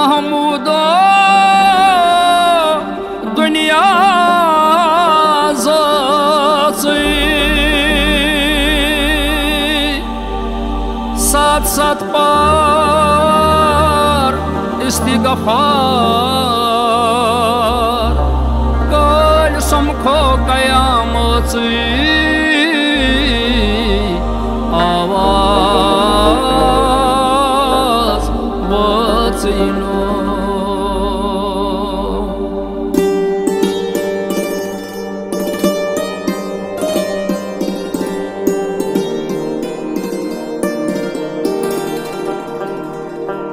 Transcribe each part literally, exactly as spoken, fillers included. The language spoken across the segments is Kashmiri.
محمودو دنیا زٲژٕے، سَتھ سَتھ پار استغفار، کٲلۍ سمکھو قیامژٕے، آواز وٲژٕے نو۔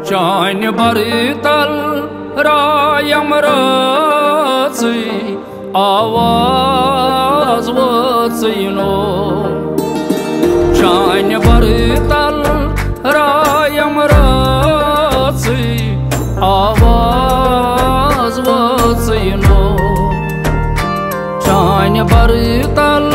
چانہِ بَرٕ تَل رایم رٲژٕے، آواز وٲژٕے نو۔ چانہِ بَرٕ تَل رایم رٲژٕے، آواز وٲژٕے نو۔ چانہِ بَرٕ تَل۔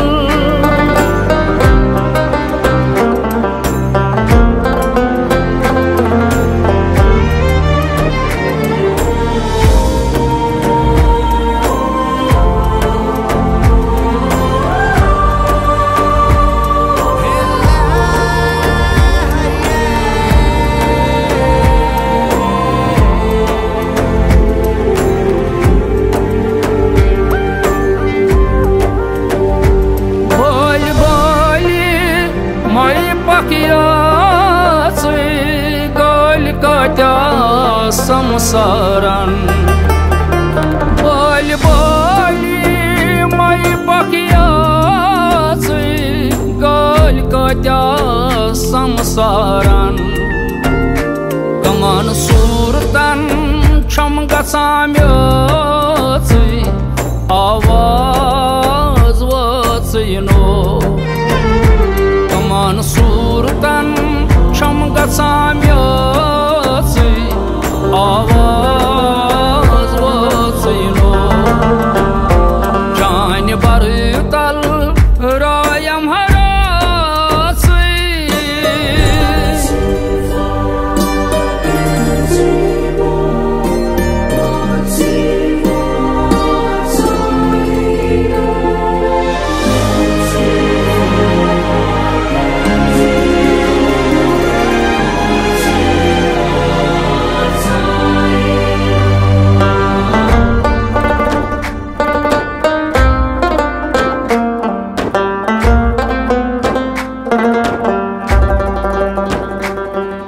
بٲلۍ بٲلۍ مَے پَکھ یٲژٕے، گٲلۍ کۭتیٛاہ سَمسارَن۔ بٲلۍ بٲلۍ مَے پَکھ یٲژٕے، گٲلۍ کۭتیٛاہ سَمسارَن۔ کَمَن صوٗرتَن چھَم گژھان میٛٲژٕے، آواز وٲژٕے نو۔ کَمَن صوٗرتَن چھَم گژھان میٛٲژٕے، آواز وٲژٕے نو۔ چانہِ بَرٕ تَل رایم ہرٲژٕے۔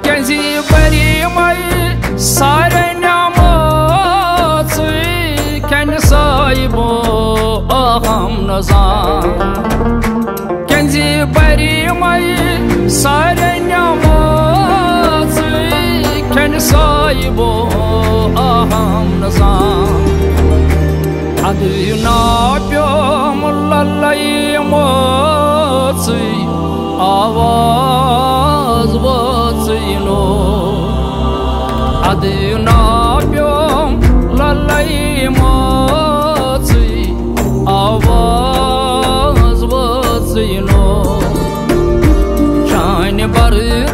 کیٛازِ بری مَے سارے نعمژٕے، کھٮ۪نہٕ صٲحبو اہم نظام۔ کیٛازِ بری مَے سارے نعمژٕے، کھٮ۪نہٕ صٲحبو اہم نظام۔ ادٕ نا پیوم للے مٲژٕے، آواز وٲژٕے نو۔ ادٕ نا پیوم للے مٲژٕے، آواز وٲژٕے نو۔ چانہِ بَرٕ